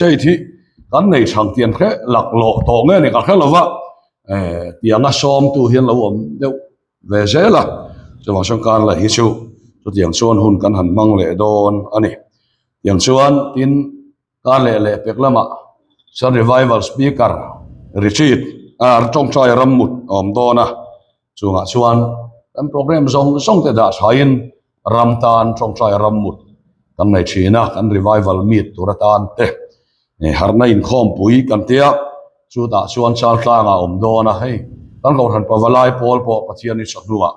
State hi kan nei thang tih an hre laklawh tawh nge ni ka hre lova, tianga sawmtu hian lo awm deuh ve zel a, chuvang chuan kan la hi chu chutiang chuan hun kan han hmang leh dawn a ni. Tiang chuan tin kan leh leh pek lamah chuan revival speaker retreat tawngtai rammut a awm dawn a, chungah chuan kan program zawng zawng te dah thain ram tan tawngtai rammut kan nei thin a, kan revival meet tur atan te harhna inkhawmpui kan tia chutah chuan Chaltlangah a awm dawn a, hei kan Kohhran Pavalai pawl pawh Pathian i chawhnuah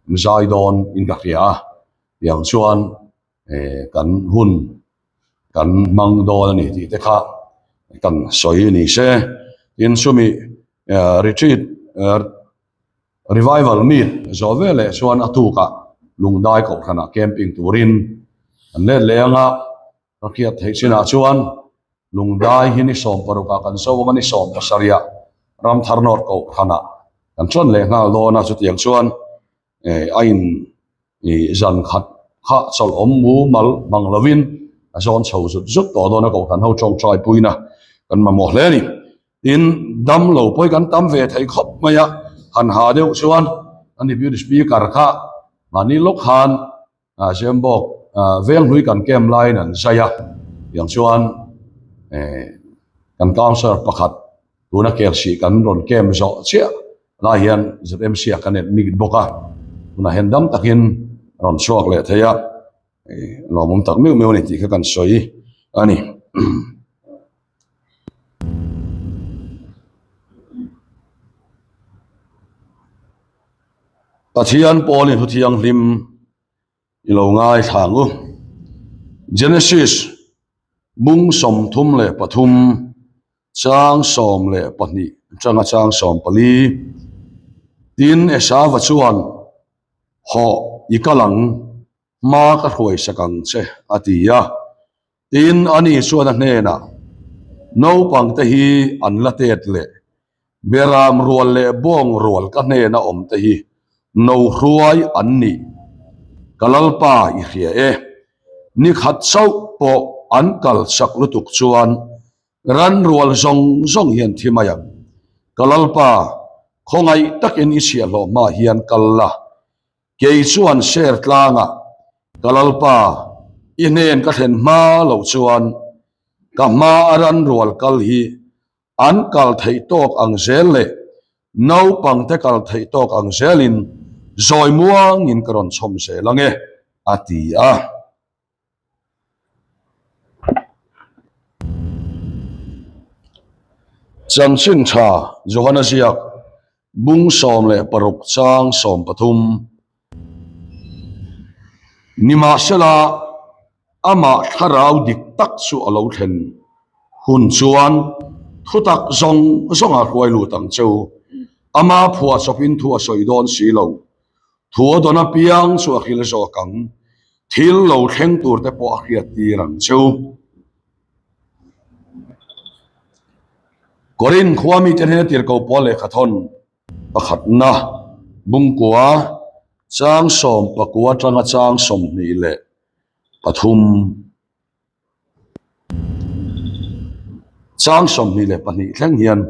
an zai dawn in ka hria a, tiang chuan kan hun kan hmang dawn a ni tih te kha kan sawi ni se, tin chumi retreat Revival meet zawh ve leh chuan a tukah Lungdai Kohhranah camping turin an let leh ang a, ka hriat theih chinah chuan Lungdai hi ni 16 ah kan zo ang a, ni 17 ah Ramthar North Kohhranah kan ṭan leh nghal dawn a, chutiang chuan a in zan khat kha chawlh awm mumal mang lovin a zawn chho zut zut tawh dawn a, Kohhran ho ṭawngṭai puina kan mamawh hle a ni. Tin, dam lo pawh hi kan tam ve thei khawp mai a, han ha deuh chuan a ni beauty speaker kha mahni lawk khan Zembawk Venghlui kan camp laiin an zai a, tiang chuan kan councillor pakhat tuna Kelsih kan rawn camp zawh chiah lai hian ZMC ah kan admit bawk a, tunah hian dam takin a rawn chhuak leh thei a, lawmawm tak meuh meuh a ni tih kha kan sawi a ni. Pathian pawlin thu thianghlim i lo ngaithla ang u. Genesis bung 33 chang 12 atanga chang 14 Tin, Esauva chuan, Hawh, i kal ang, hma ka hruai sak ang che, a ti a. Tin, ani chuan a hnenah, Naupangte hi an la tet leh, Beram rual leh bawng rual ka hnena awmte hi no hruai an ni. Ka Lalpa i hria e. Ni khat chauh pawh an kal chak lutuk chuan ran rual zawng zawng hian thi mai ang. Ka Lalpa, khawngaih takin i chhiahhlawh hmaah hian kal la, Kei chuan share tlangah ka Lalpa i hnen ka thlen hma loh chuan ka hma a ran rual kal hi an kal theih tawk ang zel leh naupangte kal theih tawk ang zelin zawi muangin ka rawn chhawm zel ang e, a ti a. Chanchin tha Johana ziak bung 16 chang 13 Nimahsela amah thlarau dik tak chu a lo thlen hun chuan thutak zawng zawng a hruai lut ang cheu. Ama phuahchawpin thu a sawi dawn si lo. Thu a dawn apiang chu a hril zawk ang. Thil lo thleng tur te pawh a hriat tir ang chu. Korinth khua mite hnena tirhko pawl lehkha thawn pakhatna bungkua chang 19 atanga chang 23 chang 22 thleng hian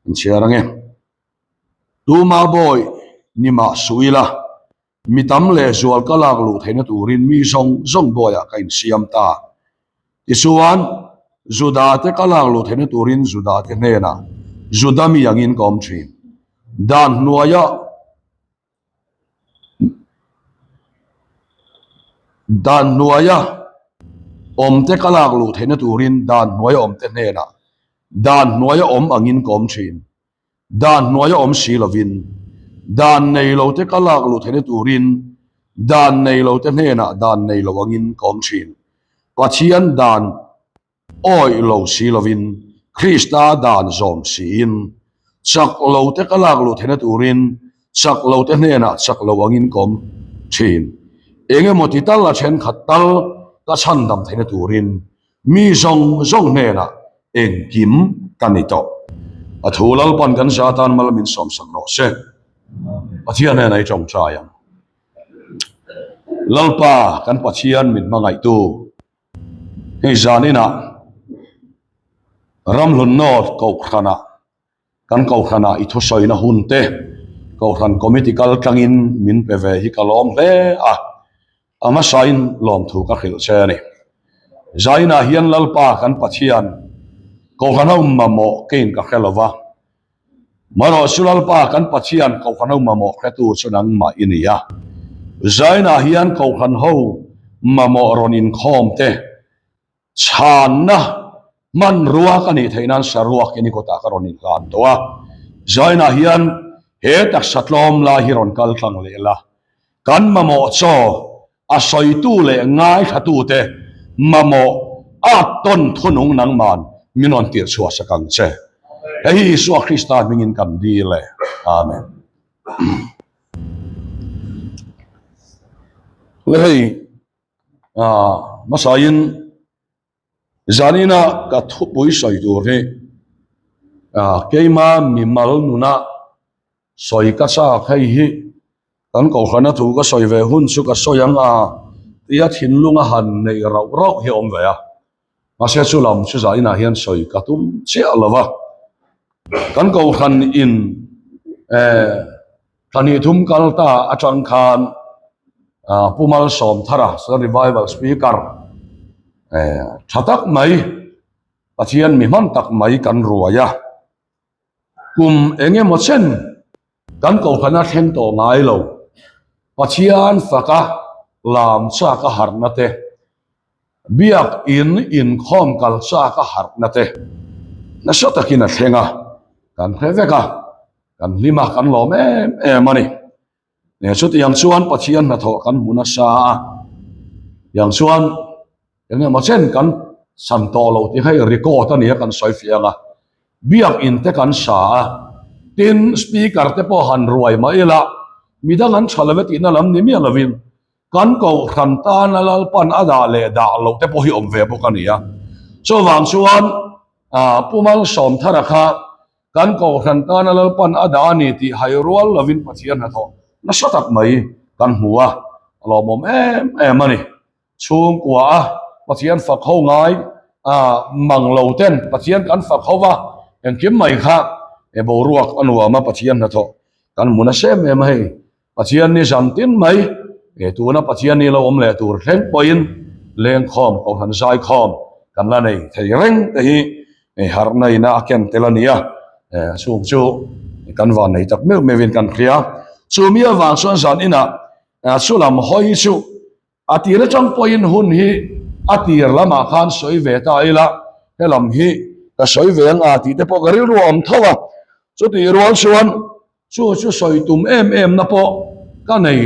in chhiar ang e. Tuma bawi ni mah suh ila. Mi tam leh zual ka lak luh theihna turin mi zawng zawng bawiah ka insiam ta. Tichuan, Juda te ka lak luh theihna turin Juda te hnenah Juda mi angin ka awm thin. Dan hnuaia Dan hnuaia awmte ka lak luh theihna turin dan hnuaia awmte hnenah dan hnuaia awm angin ka awm thin. Dan hnuaia awm si lovin, dan nei lote ka lak luh theihna turin dan nei lote hnenah dan nei lo angin ka awm thin. Pathian dan awih lo si lovin, Krista dan zawm siin, chak lote ka lak luh theihna turin chak lote hnenah chak lo angin ka awm thin. Eng emaw ti tal a thenkhat tal ka chhandam theihna turin Mi zawng zawng hnenah engkim ka ni tawh. A thu Lalpan kan za tan mal min sawmsak rawh se. Pathian hnenah i tawngtai ang. Lalpa kan Pathian min hmangaihtu hei zan inah. Ramhlun North Kohhranah kan Kohhranah i thusawina hun te Kohhran Committee kal tlangin min pe ve hi ka lawm hle a, a hmasain lawmthu ka hrilh che a ni. Zainah hian Lalpa kan Pathian Kohhran ho mamawh kein ka hre lo va, Marawh chu Lalpa kan Pathian Kohhran ho mamawh hretu chu nangmah i ni a. Zainah hian Kohhran ho mamawh rawn inkhawm te, Chhanna hmanrua ka nih theih nan saruak in i kutah ka rawn inhlan tawh a, Zainah hian he taksa tlawm lai hi rawn kal tlang leh la, kan mamawh chaw a sawitu leh ngaithlatute mamawh a tawn thunung nangman min rawn tirh chhuah sak ang che. Hei hi Isua Krista hmingin kan dil e. Amen. Le hei. Hmasain zanina ka thupui sawi tur hi keima mimal nuna sawi ka chak hei hi kan kohhrana thu ka sawi ve hun chu ka sawi ang a tia thinlunga han neih rauh rauh hi a awm ve a. Mahse chu lam chu zainah hian sawi ka tum chiah lo va, kan kohhran in eh thla thum kal ta atang khan ah Pu Malsawmthara Southern Revival Speaker eh tha tak mai Pathian mi hman tak mai kan ruai a, kum eng emaw chen kan kohhran a thleng tawh ngai lo, Pathian faka lam chak a harhna te Biak in inkhawm kal chak a harhna te nasa takin a thleng a, kan hre vek a, kan hlim a, kan lawm em em a ni. Chutiang chuan Pathian hnathawh kan hmu nasa a, tiang chuan eng emaw chen kan san tawh loh tih hei record a ni a kan sawi fiah ang a, Biak in te kan sa a, tin speaker te pawh han ruai mah ila midang an tha lo e tihna lam ni miah lovin Kan kohhran tana Lalpan a dah leh dah loh te pawh hi awm ve bawk a ni a. Chuvang chuan Pu Malsawmthara kha kan kohhran tana Lalpan a dah a ni tih hai rual lovin Pathian hnathawh nasa tak mai kan hmu a, a lawmawm em em a ni. Chhungkua a Pathian fak ho ngai mang lo ten Pathian kan fak ho va, engkim mai kha boruak a nuam a Pathian hnathawh kan hmu nasa em em a hei. Pathian ni zan tin mai, he tuna Pathian ni lo awm leh tur thleng pawhin lengkhawm, kohhran zaikhawm kan la nei thei reng te hi harhna ina a ken tel a ni a, chung chu kan van nei tak meuh meuhin kan hria. Chu mi avang chuan zan inah chu lam hawi chu A tir atang pawhin hun hi a tir lamah khan sawi ve ta ila, helam hi ka sawi ve ang a tih te pawh ka rilru a awm tho a. Chutih rual chuan chu chu sawi tum em em na pawh ka nei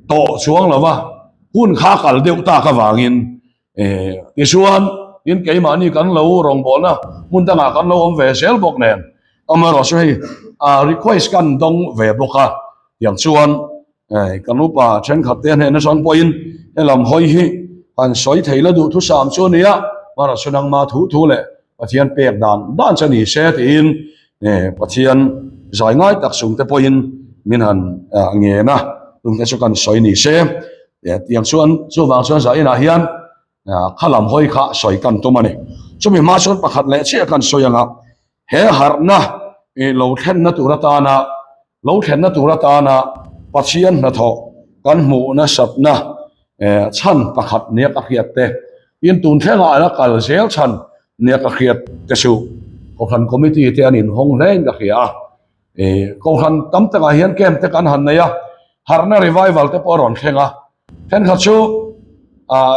tawh chuang lo va, hun kha kal deuh tak avangin tichuan tin keimahni kan lo rawngbawlna hmun dangah kan lo awm ve zel bawk nen amaherawhchu chu hei request kan dawng ve bawk a, tiang chuan Hei kan upa thenkhat te hnehna chuan pawhin helam hawi hi han sawi thei la duh thusam chu a ni a, hmara chu nangma thu thu leh Pathian pek dan dan che ni se tiin Pathian zai ngai tak chung te pawhin min han ngen a, chung te chu kan sawi ni se. Tiang chuan chuvang chuan zah inah hian kha lam hawi kha sawi kan tum a ni. Chumi hma chuan pakhat leh chiah kan sawi ang a, he harhna lo thlenna tur atana Lo thlenna tur atana Pathian hnathawh kan hmuh nasatna chhan pakhat nia ka hriat te, tin tun thlengah a la kal zel chhan nia ka hriat te chu Kohhran Committee te an inhawng hlein ka hria a. Kohhran tam takah hian camp te kan han nei a, harhna revival te pawh a rawn thleng a. Thenkhat chu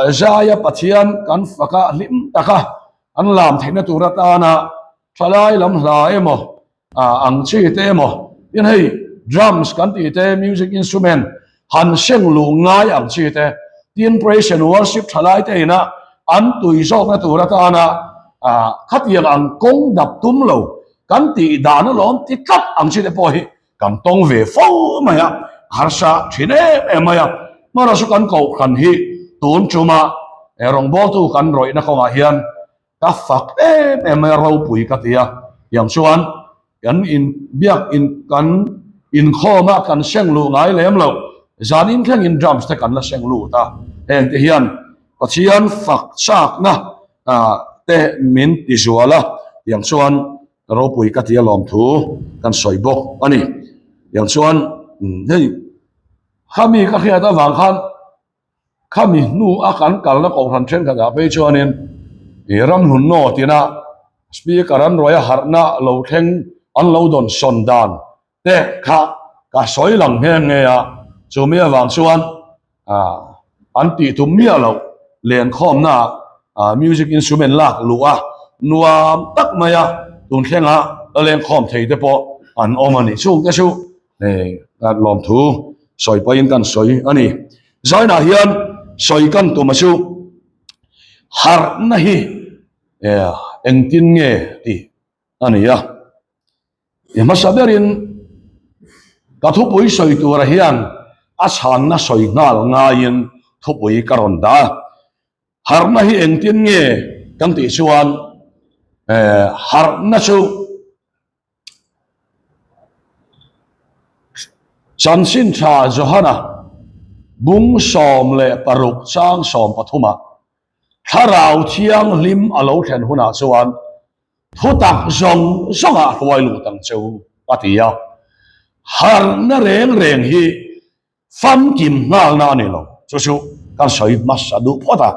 Zaia Pathian kan faka hlim taka an lam theihna tur atana thalai lam hla emaw ang chi te emaw tin hei drums kan tih te music instrument han seng luh ngai ang chi te tin praise and worship thalai te ina an tui zawkna tur atana khatiang ang kawng dap tum lo kan tih dan alawm ti tlat ang chi te pawh hi kan tawng ve fo mai a, harsa thin em em mai a. Hmara chu kan kohhran hi tun tuma rawngbawltu kan rawihna kawngah hian Ka fak em em mai a ropui ka ti a, tiang chuan kan in biak in kan inkhawm a kan seng luh ngai lem lo, zan in thleng in drums te kan la seng lut a, heng te hian Pathian fak chakna te min ti zual a. Tiang chuan ropui ka ti a lawmthu kan sawi bawk a ni. Tiang chuan hei khami ka hriat avang khan khami hnu a kan kalna kohhran thenkhatah phei chuanin ih ramhlun naw tina speaker an ruai a harhna lo thleng an lo dawn sawn dan te kha ka sawi lang nghe nghe a, chumi avang chuan ah an tih tum miah loh lenkhawmna ah music instrument lak luh a nuam tak mai a tun thlenga la lenkhawm thei te pawh an awm a ni. Chungte chu hei lawmthu sawi pahin kan sawi a ni. Zainah hian sawi kan tum a chu harhna hi engtin nge tih a ni a. I hmasa berin ka thupui sawi tura hian a chhanna sawi nghal ngaiin thupui ka rawn dah a. Harhna hi engtin nge kan tih chuan harhna chu Chanchin Tha Johana bung 16 chang 13 ah Thlarau Thianghlim a lo thlen hunah chuan Thutak zawng zawngah hruai lut ang che u, a ti a. Harhna reng reng hi famkim nghalna a ni lo. Chu chu kan sawi hmasa duh phawt a.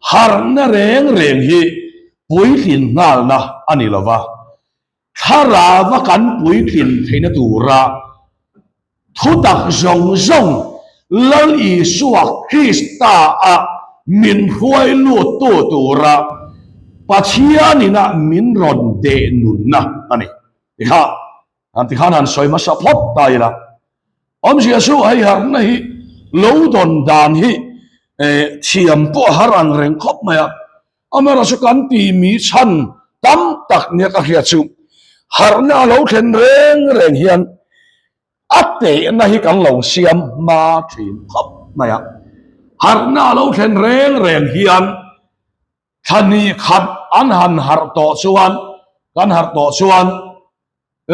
Harhna reng reng hi puitlin nghalna a ni lo va. Thlarauva kan puitlin theihna tura Thutak zawng zawng Lal Isua Krista-a min hruai luttu tura Pathianina min rawn deh nunna a ni. Tikha, han tikhan han sawi hmasa phawt ta ila. Awmzia chu hei harhna hi lo dawn dan hi thiam pawh a har ang reng khawp mai a. Amaherawhchu chu kan ti mi chhan tam tak nia ka hriat chu harhna a lo thlen reng reng hian a tehna hi kan lo siam hma thin khawp mai a. Harhna a lo thlen reng reng hian thla hnih khat an han harh tawh chuan kan harh tawh chuan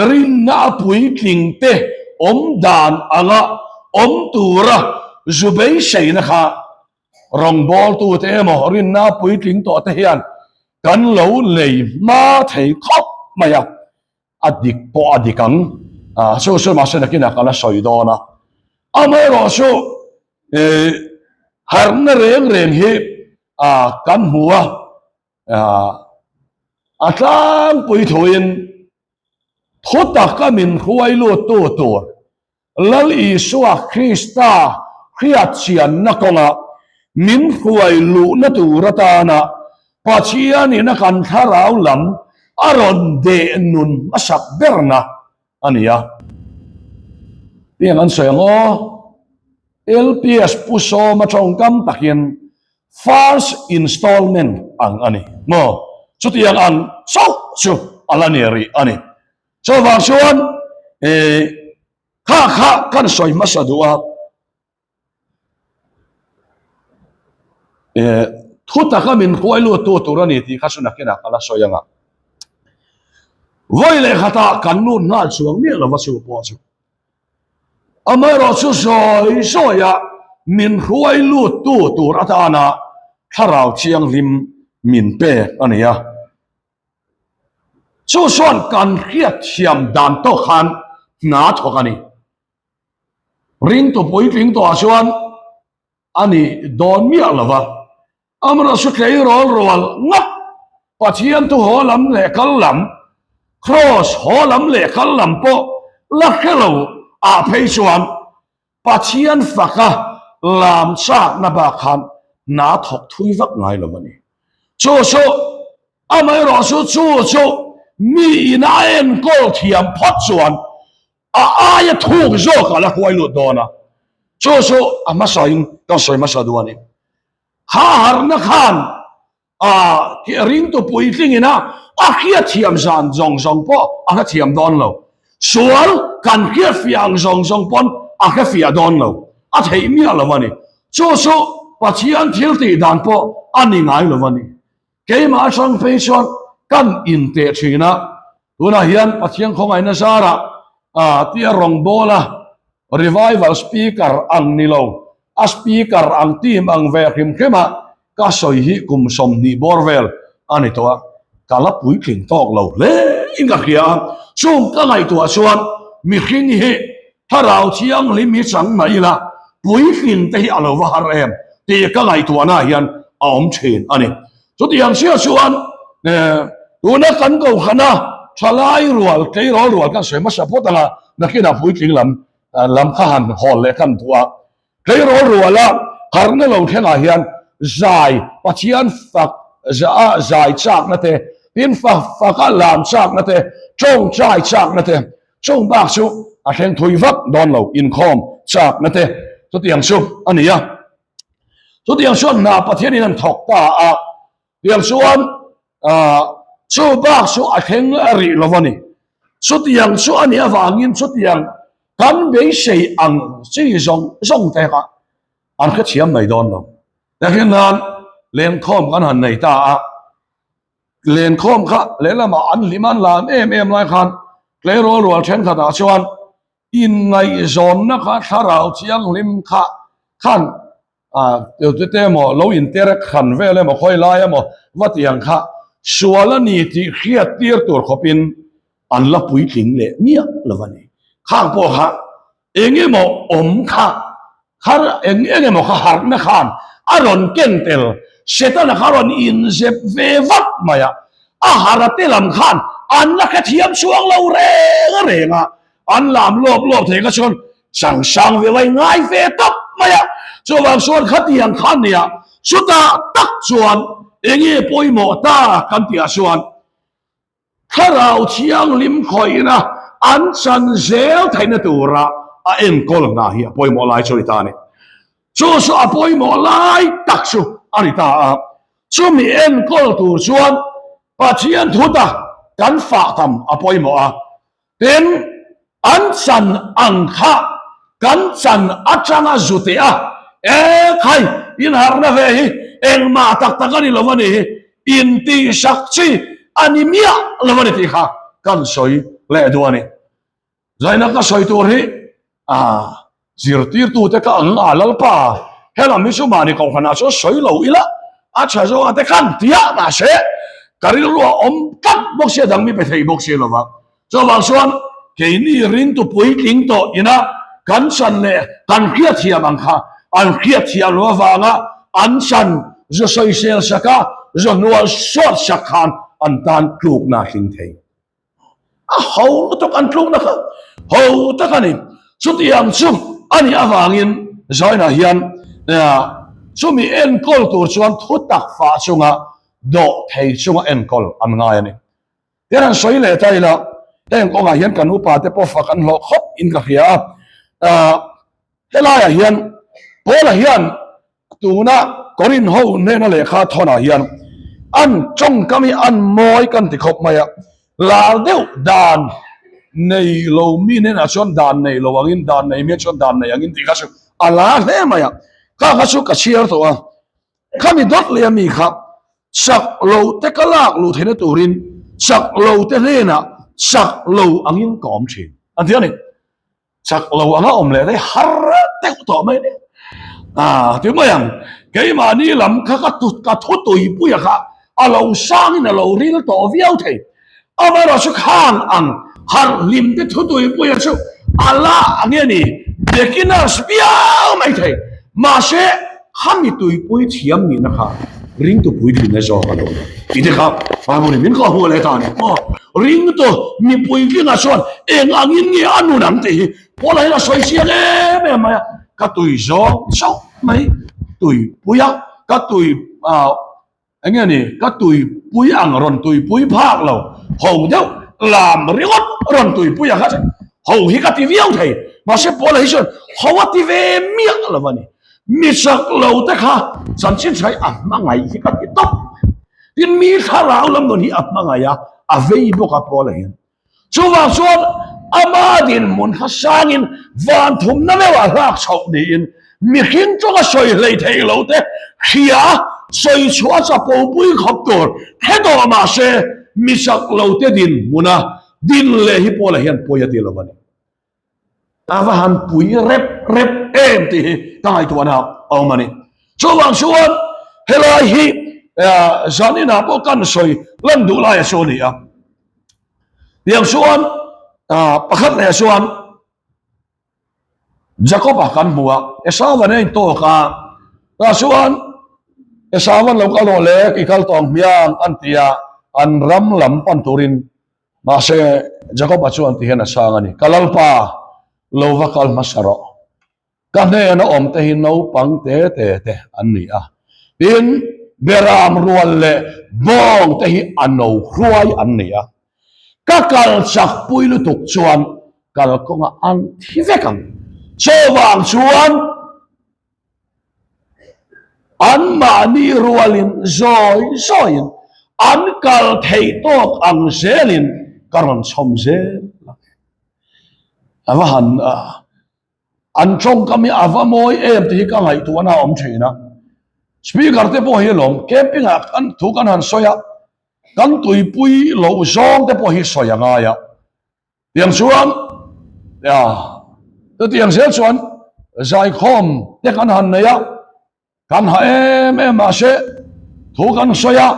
rinna a puitling te awm dan anga awm tura zu beiseina kha Rawngbawltute emaw rinna puitling tawh te hian kan lo lei hma thei khawp mai a, a dik pawh a dik ang. Chu chu mahse nakinah ka la sawi dawn a. Amaherawhchu harhna reng reng hi kan hmu a, a tlangpui thuin thu taka min hruai luttu tur Lal Isua Krista hriatchianna kawnga min hruai luhna tur atana Pathianin a kan thlarau lam a rawn deh nun hmasak berna a ni a. Piang an sawi ang aw, LPS Pu Sawma tawngkam takin first installment ang a ni maw? Chutiang ang chauh chu a la ni rih a ni. Chuvang chuan kha kha kan sawi hmasa duh a, thu taka min hruai lut tu tur a ni tih kha chu nakinah ka la sawi ang a. Vawi leh khatah kan lut nghal chuang miah lova chu pawh chu. Amaherawhchu zawi zawia min hruai lut tu tur atana thlarau thianghlim min pek a ni a. Chu chuan kan hriatthiam dan tawk khan hna thawk a ni. Ringtu puitling tawhah chuan a ni dawn miah lo va, amaherawhchu tleirawl rual ngat Pathian thu haw lam leh kal lam, Kraws haw lam leh kal lam pawh la hre lo ah phei chuan Pathian faka lam chakna bak khan hna thawk thui vak ngai lo a ni. Chu chu amaherawhchu chu chu mi ina a enkawl thiam phawt chuan a aia thuk zawk a la hruai lut dawn a. Chu chu a hmasain kan sawi hmasa duh a ni. Kha harhna khan A ringtu puitlingin a a hriatthiam zan zawng zawng pawh a hrethiam dawn lo. Sual kan hriatfiah ang zawng zawng pawn a hrefiah dawn lo. A theih miah lo a ni. Chu chu Pathian thil tih dan pawh a ni ngai lo a ni. Keimah atang phei chuan kan inteh thin a, tunah hian Pathian khawngaihna zarah tia rawngbawla Revival speaker ang ni lo, a speaker ang team ang ve hrim hrim a ka sawi hi kum 20 bawr vel a ni tawh a. ka la puitling tawk lo hle in ka hria a, chung ka ngaihtuah chuan mihring hi thlarau thianghlim hi chang mah ila puitling te hi a lo va har em tih ka ngaihtuahna hian a awm thin a ni. Chutiang chiah chuan tuna kan kohhana thalai rual tleirawl rual kan sawi hmasa phawt anga nakinah puitling lam lam kha han hawl leh kan duh a. Tleirawl ruala harhna lo thlengah hian zai Pathian fak a zai chakna te, tin faka lam chakna te, tawngtai chakna te, chung bak chu a thleng thui vak dawn lo, inkhawm chakna te chutiang chu a ni a. Chutiang chuan hna Pathianin an thawk ta a, tiang chuan chu bak chu a thleng rih lo a ni. Chutiang chu a nih avangin chutiang kan beisei ang chi zawng zawng te kha an hrethiam mai dawn lo. Tehkhin nan lenkhawm kan han nei ta a, lenkhawm kha lehlamah an hlim an lam em em lai khan tleirawl rual thenkhatah chuan inngaihzawnna kha thlarau thianghlim kha khan te emaw lo interek hran vel emaw khawi lai emaw va ti ang kha sual a ni tih hriat tir tur khawpin an la puitling leh miah lo a ni. Khang pawh kha eng emaw awm kha har eng eng emaw kha harhna khan a rawn ken tel Setana kha rawn inzep ve vat mai a, a har a te lam khan an la hrethiam chhuang lo reng reng a, an lam lawp lawp thei kha chuan chang sang ve mai ngai ve tawp mai a, chuvang chuan khatiang kha nia chutah tak chuan enge pawimawh ta kan tih ah chuan thlarau thianghlim khawihna an chan zel theihna tura a enkawl hna hi a pawimawh lai chu a ni ta a ni. Chu chu a pawimawh lai tak chu a ni ta a, chumi enkawl tur chuan Pathian thuta kan fah tam a pawimawh a, Tin, an chan ang kha kan chan atanga zute a, E khai, inharhna ve hi engmah tak tak a ni lo a ni hi, intihsak chi a ni miah lo a ni tih kha kan sawi leh duh a ni. Zaina ka sawi tur hi a Zirtirtute ka ang a, Lalpa, helam hi chu mahni kohhranah chuan sawi lo ila, a tha zawngah te khan tiah mahse ka rilru a awm tlat bawk sia dang mi pe thei bawk si lova. Chuvang chuan keini ringtu puitling tawh ina kan chan leh kan hriatthiam ang kha an hriatthiam lo avanga an chan zu sawisel sak a, zu hnual suat sak khan an tan tlukna a hling thei. A ho lutuk an tlukna kha ho tak a ni. Chutiang chu a nih avangin Zainah hian chumi enkawl tur chuan thu tak fah chunga dawh thei chunga enkawl an ngai a ni. Tian han sawi leh ta ila, heng kawngah hian kan upa te pawh fak an hlawh khawp in ka hria a. Helaiah hian Paula hian Tuna Korin ho hnena lehkha thawnah hian an tawngkam hi an mawi kan ti khawp mai a, lar deuh dan nei lo mi hnenah chuan dan nei lo angin, dan nei mi chuan dan nei angin tih kha chu a lar hle mai a, kha kha chu ka chhiar tawh a, khami dawt leh ami kha chak lo te ka lak luh theihna turin chak lo te hnenah chak lo angin ka awm thin an ti a ni. Chak lo anga awm leh daih har deuh tawh mai nia. Ah, ti mai ang, keimahni lam kha ka tut ka thu tuipuia kha a lo sangin a lo ril tawh viau thei. Amaherawh chu khang ang harh hlim te thu tuipuia chu a la ang e ni, beginners viau mai thei. Mahse, khami tuipui thiam nihna kha ringtu puitlinna zawk a lo ni. Tih te kha Bible in min kawh hmuh leh ta a ni. Maw? Ringtu mi puitlingah chuan eng angin nge a nun ang tih hi Paula hian a sawi chiang em em mai a. Ka tui zawng chauh mai tuipui a, ka tui ah Eng nge ni, ka tuipui ang rawn tuipui phak lo, ho deuh lam ringawt rawn tuipui ang kha chu ho hi ka ti viau thei, mahse Paula hi chuan ho a ti ve miah lo a ni. Mi chak lo te kha chanchin tha hi a hmangaih hi ka ti tawp. Tin, mi thlarau lam nun hi a hmangaih a, a vei bawk a Paula hian. Chuvang chuan ama dinhmun kha sangin van thumna meuhah hlak chhoh niin mihring tawnga sawi hlei thei lo te hria sawi chhuah chapopui khawp tur hre tawh mahse mi chak lo te dinhmuna din leh hi Paula hian pawi a ti lo a ni. A va han pui rep rep em tih hi ka ngaihtuahna a awm a ni. Chuvang chuan helai hi. Zaninah pawh kan sawi lan duh laia chu a ni a. Tiang chuan pakhat leh chuan Jacob-a kan hmu a, Esau-a nen tawk a, tah chuan Esau-an lo kal rawh le, i kal tawh ang hmiang an ti a, an ram lam pan turin mahse Jacob-a chuan ti hian a chhang a ni, Ka Lalpa, lo va kal hmasa rawh. Ka hnena awm te hi naupang te te te an ni a, tin, beram rual leh bawng te hi a no hruai an ni a. Ka kal chak pui lutuk chuan kalkawngah an thi vek ang. Chuvang chuan anmahni rualin zawi zawiin an kal theih tawk ang zelin ka rawn chhawm zel ang e. A va han An tawngkam hi a va mawi em tih hi ka ngaihtuahna a awm thin a. Speaker te pawh hi alawm, camping ah kan thu kan han sawi a, kan tuipui loh zawng te pawh hi sawi a ngai a. Tiang chuan, ya, chutiang zel chuan zaikhawm te kan han nei a, kan ha em em mahse thu kan sawi a,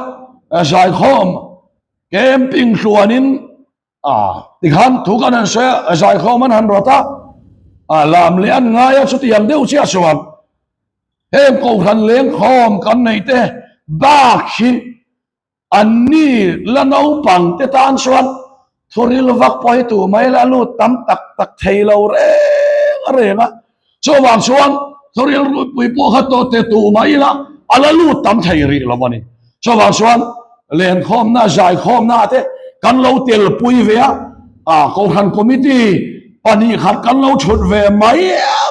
zaikhawm camping hluanin A, tikhan thu kan han sawi a, zaikhawm an han rawt a, a lam leh an ngai a, chutiang deuh chiah chuan heng kohhran lengkhawm kan neih te bak hi anni la naupang te tan chuan thuril vak pawh hi tu mai la lut tam tak tak thei lo reng a reng a, chuvang chuan thuril rupui pawh kha tawh te tu mai la a la lut tam thei rih lo a ni. Chuvang chuan lenkhawmna, zaikhawmna te kan lo telpui ve a, ah Kohhran Committee 2 khat kan lo thut ve mai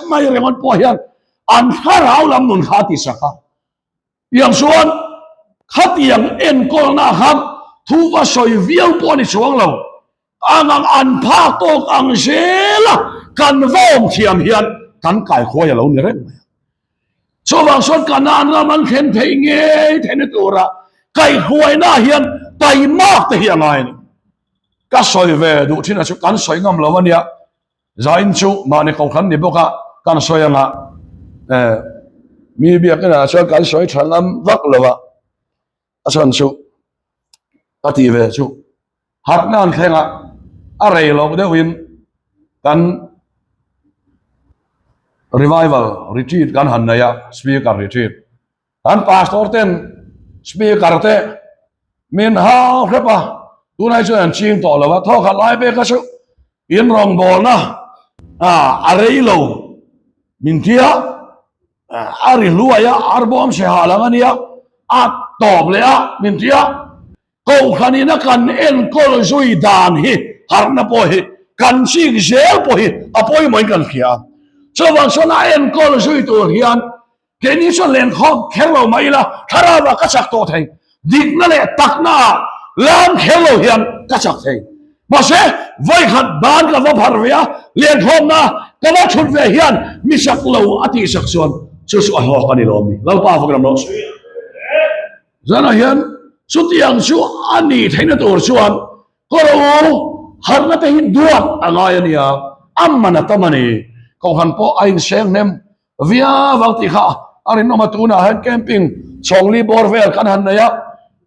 mai ringawt pawh hian an thlarau lam nun kha a ti sak a. Tiang chuan khatiang enkawlna khan thu va sawi viau pawh a ni chuang lo. Ang ang an phak tawk ang zel a, kan va awm thiam hian kan kaikhuai a lo ni reng mai a. Chuvang chuan Kanaan ram an thlen theih ngei theihna tura kaihhuaina hian taimak te hi a ngai a ni. Ka sawi ve duh thin a chu kan sawi ngam lo a nia, Zain chu mahni kohhran ni bawk a kan sawi anga mi biakinah chuan kan sawi tha ngam vak lo a. A chhan chu ka tih ve chu harhna an thleng a, a rei loh deuhin kan revival retreat kan han nei a, speaker retreat. Kan pastor ten speaker te min hau hrep a, tunah hi chuan an ching tawh lo a, thawkhat lai pek kha chu in rawngbawlna a rei lo min ti a. A ri hluai a, arbawm hre ha lang a nia, a tawp leh a, min ti a, Kohhranin a kan enkawl zui dan hi harhna pawh hi kan chik zel pawh hi a pawimawhin kan hria a. Chuvang chuan a enkawl zui tur hian keini chuan lenkhawm kher lo mah ila thlarauah ka chak tawh thei. Dikna leh takna ah lam kher lo hian ka chak thei. Mahse, vawikhat ban ka va phar ve a, lianhlawmna ka va thut ve hian mi chak lo a tih sak chuan chu chu a hlawk a ni lo ami? Lalpa vawk lam rawh se. Zanah hian chutiang chu a nih theihna tur chuan kawr u harhna te hi duat a ngai a nia, a man a tam a ni. Kohhran pawh a inseng hnem Via vang tih kha a rinawm a, tunah hian camping chhawngli bawr vel kan han nei a,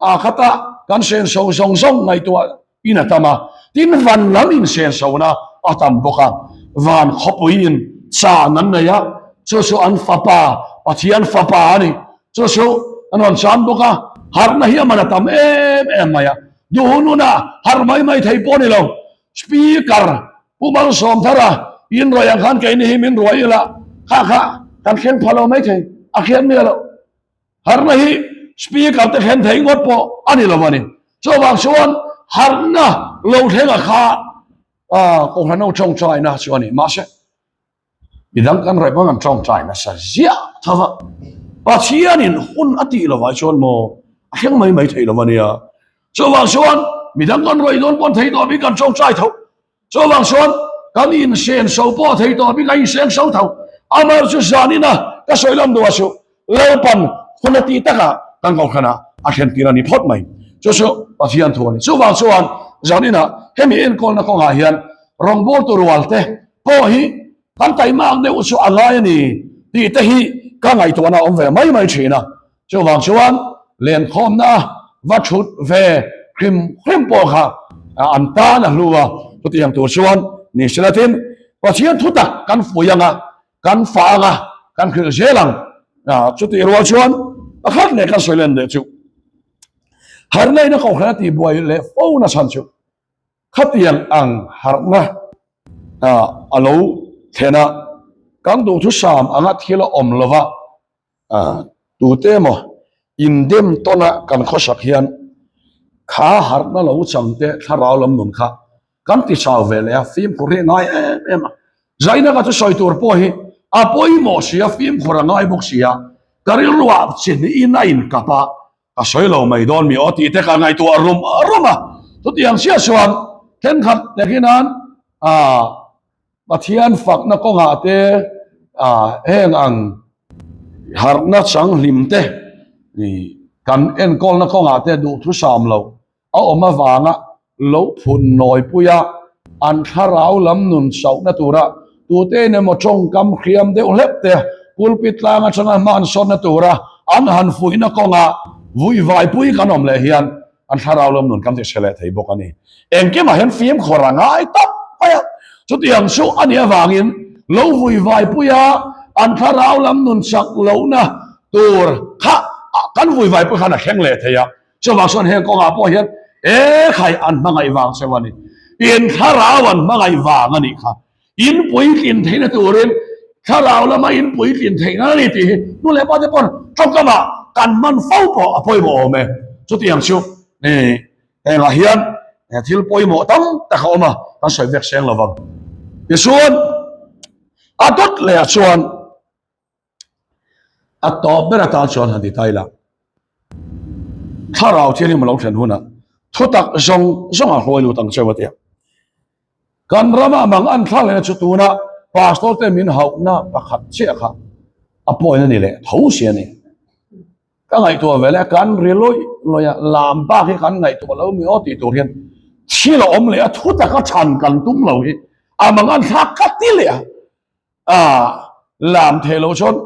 aa khata kan senso zawng zawng ngaihtuah in a tam a, tin van lam in sensona a tam bawk a, van khawpui in chan an nei a, chu chu an fapa, Pathian fapa a ni, chu chu an rawn chan bawk a, harhna hi a man a tam em em mai a, duh hun hunah harh mai mai thei pawh a ni lo, Speaker Pu Malsawmthara in ruai ang khan keini hi min ruai ila kha kha kan thleng pha lo mai thei a hriat miah loh. Harhna hi Speaker te thlen thei ngawt pawh a ni lo a ni. Chuvang chuan harhna lo thlenga kha Kohhran ho tawngtaina chu a ni. Mahse Midang kan raih pawn an tawngtai nasa ziah tho va, Pathianin hun a tih lovah chuan maw a thleng mai mai thei lo a nia. Chuvang chuan midang kan raih dawn pawn thei tawh bik kan tawngtai tho. Chuvang chuan kan insenso pawh thei tawh bik a insenso tho. Amaherawhchu zanin a ka sawi lam duh ah chu Lalpan hun a tih takah kan kohhranah a thlen tir a ni phawt mai. Chu chu Pathian thu a ni. Chuvang chuan zaninah hemi enkawlna kawngah hian rawngbawltu rualte pawh hi kan taimak deuh chu a ngai a ni tih te hi ka ngaihtuahna a awm ve mai mai thin a. Chuvang chuan. Lenkhawmna va thut ve hrim hrim pawh kha an tan a hlu a, chutiang tur chuan ni sela tin Pathian thu tak kan fui ang a, kan fah ang a, kan hrilh zel ang. Chutih rual chuan pakhat leh kan sawi len leh chu harhna in a kohhran a tihbuai leh fo na chhan chu khatiang ang harhna a lo thlen a, kan duhthusam anga thil a awm lova. Tute emaw indem tawna kan khawsak hian kha harhna lo chang te thlarau lam nun kha kan ti chau ve leh a, fimkhur hi a ngai em em a. Zaina ka chu sawi tur pawh hi a pawimawh si a, fimkhur a ngai bawk si a, ka rilruah chi hnihin a inkap a, ka sawi lo mai dawn mi aw tih te ka ngaihtuah rum rum a. Chutiang chiah chuan thenkhat takin Pathian fakna kawngah te heng ang harhna changhlim te kan enkawlna kawngah te duhthusam lo a awm avanga lo phun nawipui a, an thlarau lam nun chauhna tura tute in emaw tawngkam hriam deuh hlep te pulpit tlang atanga hmansawnna tura an han fuihna kawngah vuivaipui kan awm leh hian an thlarau lam nun kan ti hre leh thei bawk a ni. Engkimah hian fimkhawr a ngai tak mai a, chutiang chu a nih avangin lo vui vai pui a, an thlarau lam nun chak lohna tur kha kan vui vai pui khan a thleng leh thei a, chuvang chuan heng kawngah pawh hian e khai an hmangaih vang cheu a ni, in thlarau an hmangaih vang a nih kha. In puitlin theihna turin thlarau lama in puitlin theihna a ni tih hi nu leh pa te pawn tawngkamah kan hman fo pawh a pawimawh awm e. Chutiang chu hengah hian thil pawimawh tam tak a awm a, kan sawi vek seng lovang. Tichuan a dawt lehah chuan A tawp ber atan chuan han ti ta ila, Thlarau Thianghlim a lo thlen hunah thutak zawng zawng a hruai lut ang cheu a ti a. Kan rama mang an thla lehna chu tuna pastor te min hauhna pakhat chiah kha a pawhin a ni leh tho si a ni. Ka ngaihtuah ve leh kan ri lawih lawih a, lam bak hi kan ngaihtuah lo mi aw tih tur hian thil a awm leh a, thutak a chhan kan tum lo hi a mang an thlak ka ti leh a. A lam theih loh chuan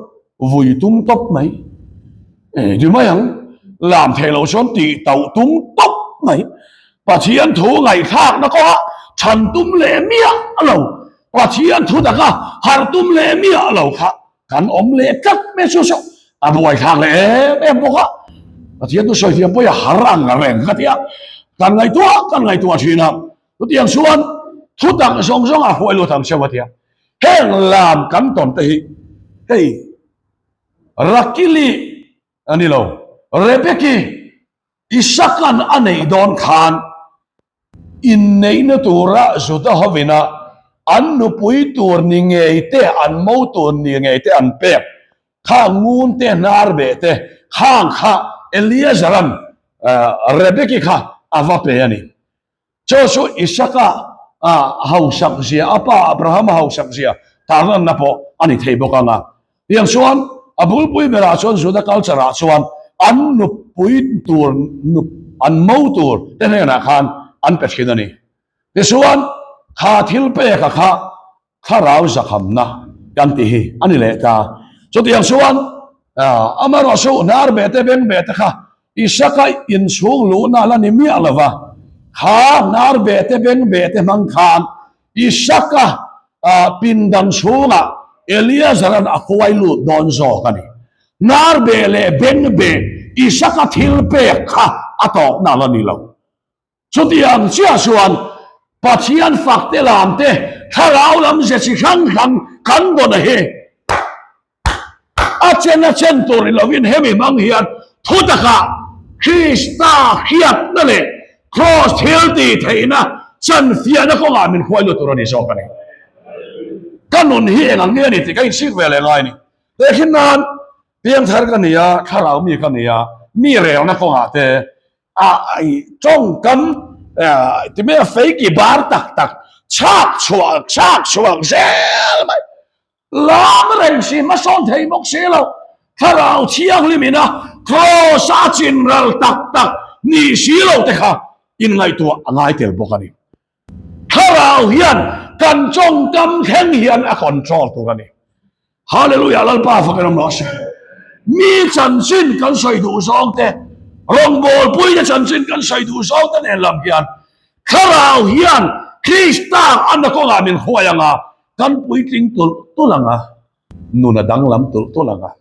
vui tum tawp mai. E ti mai ang, lam theih loh chuan tih tauh tum tawp mai. Pathian thu ngaihthlakna kawngah chhan tum leh miah lo, Pathian thu taka harh tum leh miah lo kha kan awm leh tlat mai chu chu a buaithlak leh em em bawk a. Pathian thu sawi thiam pawh hi a har ang reng ka ti a, kan ngaihtuah kan ngaihtuah thin a. Chutiang chuan thutak zawng zawng a hruai lut ang cheu a ti a. Heng lam kan tawn te hi hei Rakili a ni lo, Rebeki Isakan a neih dawn khan inneihna tura Juda hovina an nupui tur ni ngei te, an mo tur ni ngei te an pek kha ngun te, hnar beh te khang kha Eliezeran Rebeki kha a va pe a ni. Chu chu Isaka hausak zia, a pa Abrahama hausak zia tarlanna pawh a ni thei bawk ang a. Tiang chuan a bulpui berah chuan Juda culture ah chuan an nupui tur, an mo tur te hnenah khan an pe thin a ni. Tichuan kha thil peka kha Thlarau zakhamna kan tih hi a ni leh ta. Chutiang chuan amaherawhchu hnar beh te beng beh te kha Isaka inchhung luhna la ni miah lo va, kha hnar beh te beng beh te hmang khan Isaka pindan chhungah Eliazaran a kuai lut dawn zawk a ni. Hnar beh leh beng beh Isaka thil pek kha a tawpna la ni lo. Chutiang chiah chuan Pathian fakte lam te, thlarau lam ze chi hrang hrang kan dawn a hi. A chen a chen tur ni lovin hemi hmang hian thutakah Krista hriatna leh Kraws thil tih theihna chanfiahna kawngah min hruai lut tur a ni zawk a ni. Ka nun hi eng ang nge a ni tih ka insik ve leh ngai a ni. Tehkhin nan piangthar ka ni a, thlarau mi ka ni a, mi relna kawngah te a tawngkam ti mai a feiki bar tak tak chhak chhuak chhak chhuak zel mai lam reng si hmasawn thei bawk si lo thlarau thianghlim ina cross a chin ral tak tak ni si lo te kha inngaihtuah a ngai tel bawk a ni thlarau hian kan tawngkam thleng hian a control tur a ni Hallelujah Lalpa fak in awm rawh se. Mi chanchin kan sawi duh zawng te. Rawngbawlpuite chanchin kan sawi duh zawng te nen lam hian Thlarau hian Krista anna kawngah min hruai ang a, kan puitling tulh tulh ang a, nun a danglam tulh tulh ang a.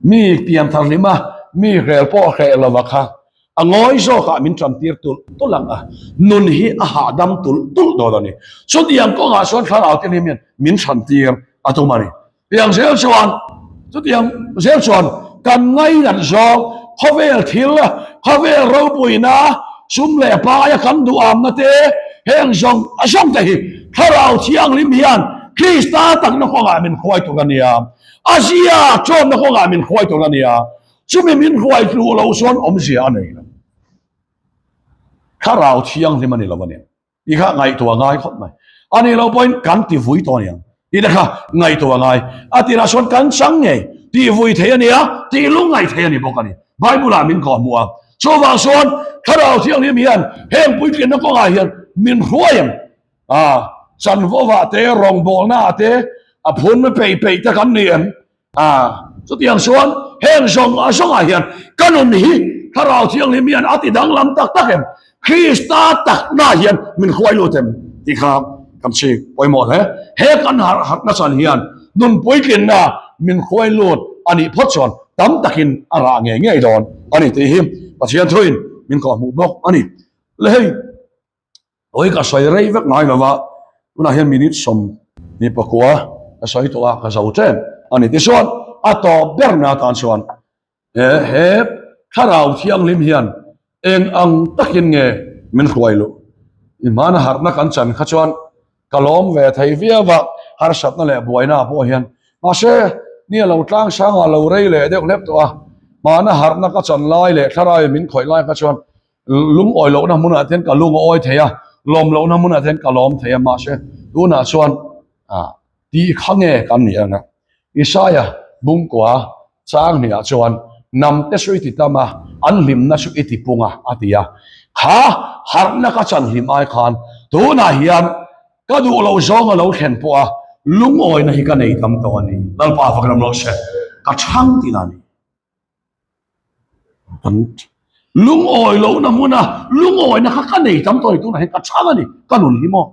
Mi pianthar hlim a, mi hrel pawh hreh lova kha a ngawi zawkah min tantir tulh tulh ang a, nun hi a hahdam tulh tulh dawn a ni. Chutiang kawngah chuan Thlarau te hlim hian min hrantir a tum a ni. Tiang zel chuan, chutiang zel chuan kan ngainat zawng khawvel thil, khawvel ropuina, sum leh paia kan duhamna te, heng zawng zawng te hi Thlarau Thianghlim hian Krista takna kawngah min hruai tur a nia, a zia chawnna kawngah min hruai tur a nia, chumi min hruai tluh loh chuan awmzia a nei lo. Thlarau Thianghlim a ni lo a ni. I kha ngaihtuah ngai khawp mai. A nih loh pawhin kan ti vui tawh a niang. I te kha ngaihtuah ngai. A tirah chuan kan chang ngei. Tih vui thei a nia, tih lungngaih thei a ni bawk a ni. Bible ah min kawhhmuh a. Chuvang chuan Thlarau Thianghlim hian heng puitlinna kawngah hian min hruai ang. A, chanvovah te, rawngbawlna ah te, a phun peih peih te kan ni em? A, chutiang chuan heng zawng a zawngah hian ka nun hi Thlarau Thianghlim hian a ti danglam tak tak em? Krista takna hian min hruai lut em? Tih kha kan chik pawimawh hle. He kan harh harhna chan hian nun puitlinna min hruai lut a nih phawt chuan tam takin a rah ngei ngei dawn a ni tih hi Pathian thuin min kawhhmuh bawk a ni. Le hei. Awi ka sawi rei vek ngai lo va, tunah hian minute 29 ka sawi tawh a, ka zo ṭem a ni. Tichuan a tawp ber na atan chuan he he Thlarau Thianghlim hian eng ang takin nge min hruai luh? I hmana harhna kan chan kha chuan ka lawm ve thei viau va, harsatna leh buaina pawh hian mahse ni a lo tlang sangah lo rei leh deuh hlep tawh a, hmana harhna ka chan lai leh Thlarauin min khawih lai kha chuan Lungawi lohna hmunah te hian ka lung a awi thei a, lawm lohna hmunah te hian ka lawm thei a, mahse tunah chuan tih kha nge kan nih ang a? Isaia bungkua chang hniah chuan Namte chu i ti tam a, an hlimna chu i ti pung a, a ti a. Kha harhna ka chan hlim ai khan tunah hian ka duh loh zawng a lo thlen pawh a, lungawina hi ka nei tam tawh a ni. Lalpa fak ram rawh se, ka chhang tihna a ni. Kan lungawi lohna hmuna lungawina kha ka nei tam tawh tunah hian ka chhang a ni, ka nun hi maw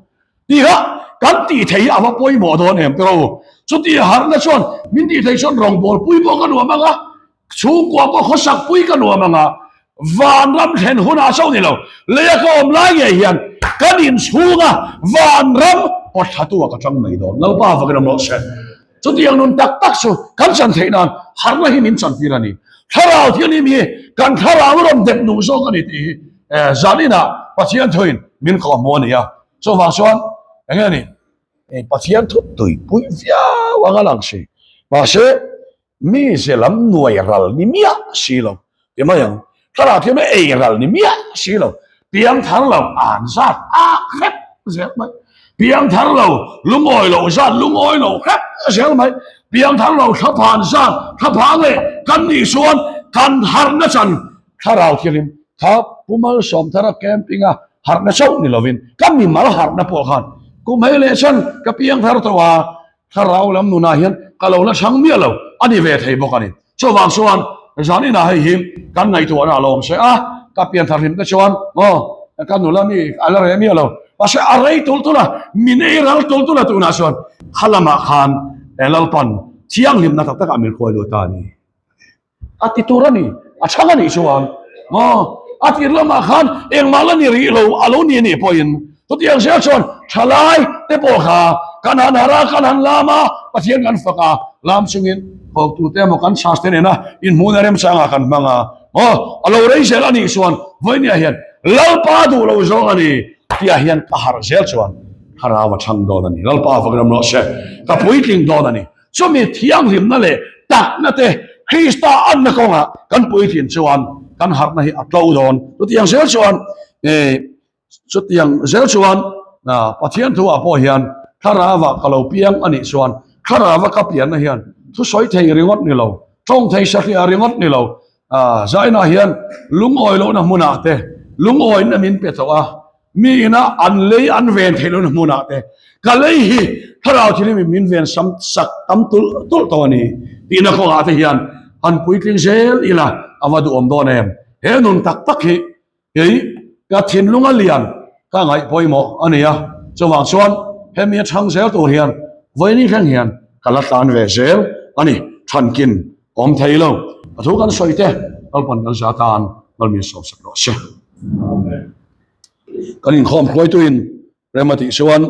tih kha kan tih theih hi a va pawimawh dawn em tiraw? Chuti harhna chuan min tih theih chuan rawngbawl pui pawh ka nuam ang a, chhungkua pawh khawsak pui ka nuam ang a, vanram thlen hunah chauh ni lo, leia ka awm lai ngei hian kan inchhunga vanram pawthlatu ah ka chang mai dawn. Lalpa vakin awm rawh se. Chutiang nun tak tak chu kan chan theih nan harhna hi min chantir a ni. Thlarau Thianghlim hi kan thlarau rawn dep nung zawk a ni tih hi zaninah Pathian thuin min kawhhmuh a ni a. Chuvang chuan eng nge ni? Pathian thu tuipui viau anga lang si. Mahse mi ze lam nuai ral ni miah si lo. Ti mai ang. Thlarau Thianghlim ei ral ni miah si lo. Piang thar lo an zat a hrep zel mai. Piang thar lo lungawi lo zat lungawi lo hrep zel mai. Piang thar lo thlaphan zat thlaphang leh kan nih chuan kan harhna chan Thlarau Thianghlim kha Pu Malsawmthara camping a harhna chauh ni lovin ka mimal harhna pawh khan kum hei leh chan ka piang thar tawh a Thlarau lam nunah hian ka lo la chhang miah lo a ni ve thei bawk a ni. Chuvang chuan zan inah hei hi kan ngaihtuahna a lo awm se a, ka pian thar hlim te chuan aw ka nula mi a la reh miah lo. Mahse a rei tulh tulh a, min ei ral tulh tulh a tunah chuan kha lamah khan Lalpan thianghlimna tak takah min hruai lut ta a ni. A ti tur a ni, a chhang a nih chuan maw a tir lamah khan engmah la ni rih lo a lo ni a nih pawhin chutiang zel chuan thalai te pawh kha kan han harh a, kan han lam a, Pathian kan fak a, lam chungin thawktute emaw kan chhas te nena inhmuhna remchangah kan hmang a, maw a lo rei zel a nih chuan vawinia hian Lalpa duh lo zawng a ni tihah hian ka harh zel chuan thlarau a chhang dawn a ni, Lalpa fak ram rawh se, ka puitling dawn a ni. Chumi thianghlimna leh takna te Krista anna kawngah kan puitlin chuan kan harhna hi a tlo dawn. Chutiang zel chuan chutiang zel chuan Pathian thuah pawh hian thlarava ka lo piang a nih chuan thlarava ka pianna hian thusawi thei ringawt ni lo, tawng thei satliah ringawt ni lo, zainah hian lungawi lohna hmunah te lungawina min pe tawh a. Mi ina an lei an ven theih lohna hmunah te ka lei hi thlarau thilhlim in min ven sam sak tam tulh tulh tawh a ni tihna kawngah te hian han puitling zel ila a va duhawm dawn em? He nun tak tak hi kei ka thinlunga lian ka ngaih pawimawh a ni a, chuvang chuan hemi a chhang zel tur hian vawiin thleng hian ka la tlan ve zel a ni. Thankin awm thei lo. A thu kan sawi te Lalpan kan za tan Lalmi sawmsak rawh se. Kan inkhawm hruaituin rem a tih chuan.